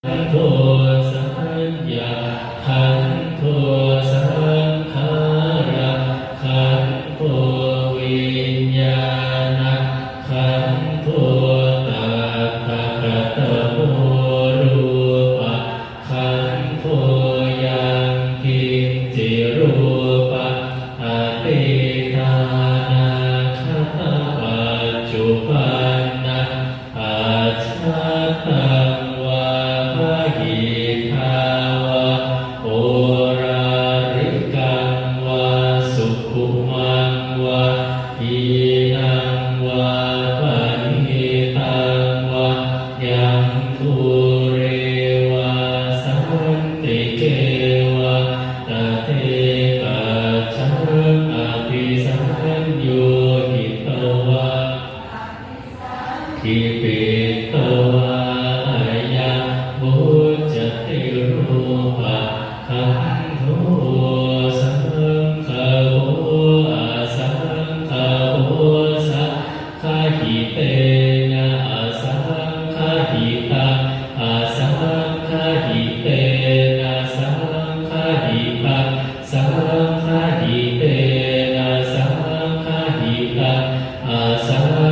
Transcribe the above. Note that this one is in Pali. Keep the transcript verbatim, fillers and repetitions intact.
khandho saññākhandho saṅkhārakhandho viññāṇakhandho tattha katamo rūpakhandho yaṅkiñci rūpaṃ atītānāgatapaccuppannaṃ ajjhattaṃ vā bahiddhā vā oḷārikaṃ vā sukhumaṃ vā hīnaṃ vā paṇītaṃ vā yaṃ dūre vā santike vā tadekajjhaṃ abhisaññūhitvā diṭṭhipetvā ayaṃ vuccati rūpakkhandho. Saṅgaho asaṅgaho saṅgahitena asaṅgahitaṃ asaṅgahitena saṅgahitaṃ saṅgahitena saṅgahitaṃ asaṅ